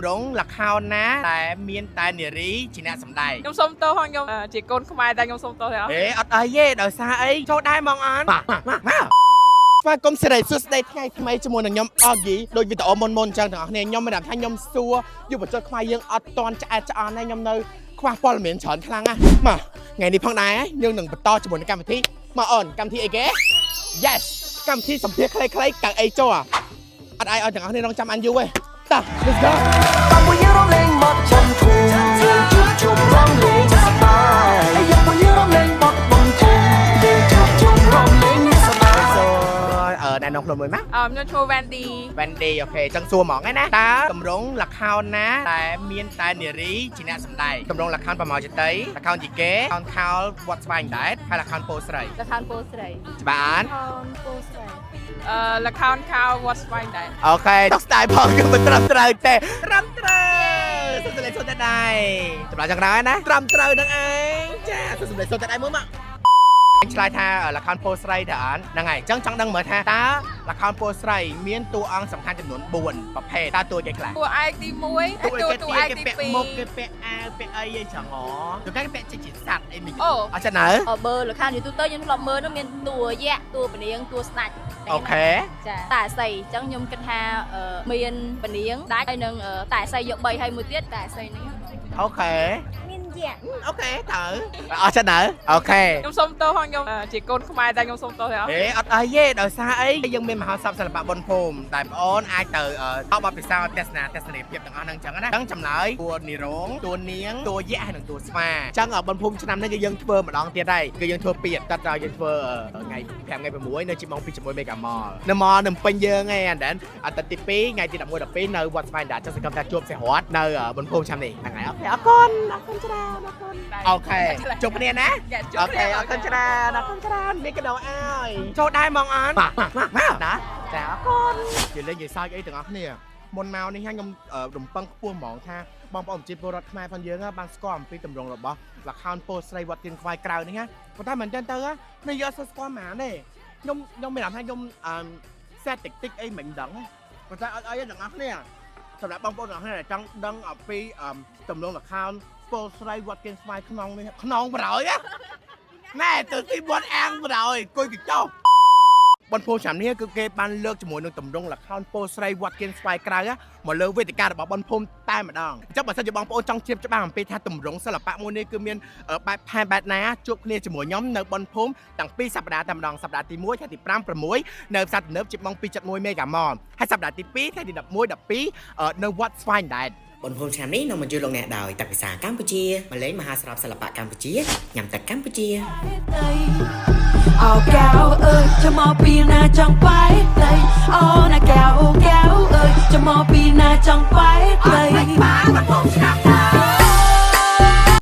ទរងល្ខោនណាតែមានតែនារីជាអ្នកសម្ដែង ខ្ញុំសុំទោសផងខ្ញុំជាកូនខ្មែរតែខ្ញុំសុំទោសទេអត់ ហេអត់អីទេដោយសារអីចូលដែរហ្មងអត់មកមកមកស្វាគមន៍សិរីសួស្តីថ្ងៃថ្មីជាមួយនឹងខ្ញុំអហ្គីដោយវីដេអូមុនមុនអញ្ចឹងទាំងអស់គ្នាខ្ញុំមិនដឹងថាខ្ញុំសួរយុវជនខ្មែរយើងអត់តន់ឆ្អែតឆ្អន់ទេខ្ញុំនៅខ្វះព័ត៌មានច្រើនខ្លាំងណាស់មកថ្ងៃនេះផងដែរយើងនឹងបន្តជាមួយនឹងកម្មវិធីមកអូនកម្មវិធីអីគេ Yes កម្មវិធីសម្ភារខ្លីៗកៅអីចូលអត់អាចឲ្យទាំងអស់គ្នារងចាំអានយូរទេតោះ Let's go. តាមមួយយើងរំលែងបត់ឆំធូយើងជួបជុំរំលែងសប្បាយយកមួយយើងរំលែងបត់បំធូយើងជួបជុំរំលែងសប្បាយ សួរអឺណែនាំខ្លួនមួយមក ខ្ញុំឈ្មោះ Wendy. Wendy. Okay ចឹងសួរហ្មងឯណាតើទម្រង់ល្ខោនណាតែមានតែនារីជាអ្នកសម្ដែងទម្រង់ល្ខោនប្រមោចតីល្ខោនយីកេល្ខោនខោលវត្តស្វាយដែតហើយល្ខោនពោស្រី ល្ខោនពោស្រី ច្បាស់អត់ ខោនពោស្រី ល្ខោនខោលវត្តស្វាយដែរ Okay តុកស្ដាយផងគឺមិនត្រឹមត្រូវទេត្រឹមត្រូវសុំសម្លេងសុំតែដៃចម្លើយចង់ក្រោយណាត្រឹមត្រូវនឹងឯងចាសុំសម្លេងសុំតែដៃមួយមកឆ្លើយថាល្ខោនពោស្រីតើអត់ហ្នឹងហើយអញ្ចឹងចង់ដឹងមើលថាតើល្ខោនពោស្រីមានតួអង្គសំខាន់ចំនួន4ប្រភេទតើតួគេខ្លះ តួឯកទី1 តួ តួ គេ តួឯកទី គេពាក់មុខ 2 គេពាក់អាវពាក់អីអីចឹងហ៎ទៅគេពាក់ជាសត្វអីមិន អូ អត់ចឹងនៅ អបើល្ខោនយូរទូទៅខ្ញុំធ្លាប់មើលនោះមានតួយក្សតួពនាងតួស្ដេច Okay. ចាតែអស័យអញ្ចឹងខ្ញុំគិតថាមានពនាងដាច់ហើយនឹងតែអស័យយក3ហើយមួយទៀតតែអស័យហ្នឹង Okay. មានយក្ស Okay ត្រូវអត់ចឹងនៅ okay. ខ្ញុំសុំទោសផងខ្ញុំជាកូនខ្មែរតែខ្ញុំសុំទោសទេអត់ ហេអត់អីទេដោយសារអីយើងមានមហោស្រពសិល្បៈបុណ្យភូមិតែបងអូនអាចទៅតបបទពិសោធន៍ទស្សនាទស្សនីយភាពទាំងអស់ហ្នឹងចឹងណាចឹងចម្លើយតួនិរងតួនាងតួយក្សហើយនិងតួស្វាចឹងបុណ្យភូមិឆ្នាំនេះគឺយើងធ្វើម្ដងទៀតហើយគឺយើងធ្វើពីអតីតដល់យើងធ្វើថ្ងៃ5ថ្ងៃ6នៅជីម៉ង2.1 Mega Mall នៅ mall នៅពេញយើងឯងអានអាទិត្យទី2ថ្ងៃទី11 12នៅវត្តស្វាយដាចឹងសង្ឃឹមថាជួបសិរតនៅបុណ្យភូមិឆ្នាំនេះហ្នឹងហើយ okay អរគុណអរគុណច្រើនអរគុណ okay ជួបគ្នាណា ចាជួប okay អរគុណច្រើនអរគុណច្រើនមានកដោអើយចូលដែរហ្មងអត់មកមកមកណាចាអរគុណនិយាយលេងនិយាយសើចអីទាំងអស់គ្នាមុនមកនេះខ្ញុំរំពឹងខ្ពស់ហ្មងថាបងប្អូនប្រជាពលរដ្ឋខ្មែរផងយើងបានស្គាល់អំពីទម្រង់របស់ល្ខោនពោស្រីវត្តទៀនខ្វាយក្រៅនេះណាប៉ុន្តែមែនទែនទៅនេះយកអត់សូវស្គាល់ហ្មងទេខ្ញុំខ្ញុំមានអារម្មណ៍ថាខ្ញុំអឺសេតតិចតិចអីមិនដឹងប៉ុន្តែអត់អីទេទាំងអស់គ្នាសម្រាប់បងប្អូនទាំងអស់គ្នាដែលចង់ដឹងអំពីទម្រង់ល្ខោនពោស្រីវត្តទៀនស្វាយខ្នងនេះខ្នងបរោយណា ណែទៅទីវត្តអាំងបរោយគួយកញ្ចោះបុណ្យភូមិឆ្នាំនេះគឺគេបានលើកជាមួយនឹងទម្រង់ល្ខោនពោស្រីវត្តគៀនស្វាយក្រៅមកលើវេទិការបស់បុណ្យភូមិតែម្ដងអញ្ចឹងបើសិនជាបងប្អូនចង់ជ្រាបច្បាស់អំពីថាទម្រង់សិល្បៈមួយនេះគឺមានបែបផែនបែបណាជួបគ្នាជាមួយខ្ញុំនៅបុណ្យភូមិតាំងពីសប្តាហ៍តែម្ដងសប្តាហ៍ទី1ថ្ងៃទី5 6នៅផ្សារទំនើបជាម៉ោង2.1 Mega Mall ហើយសប្តាហ៍ទី2ថ្ងៃទី11 12នៅវត្តស្វាយអណ្ដែត បុណ្យភូមិឆ្នាំនេះនាំមកជួយលោកអ្នកដោយទឹកពិសាកម្ពុជាម្លេងមហាស្រពសិល្បៈកម្ពុជាញ៉ាំទឹកកម្ពុជា អោកៅអើយចាំមកពីណាចង់បែកដីអូណាកៅកៅអើយចាំមកពីណាចង់បែកដី បានមកឆ្នាំ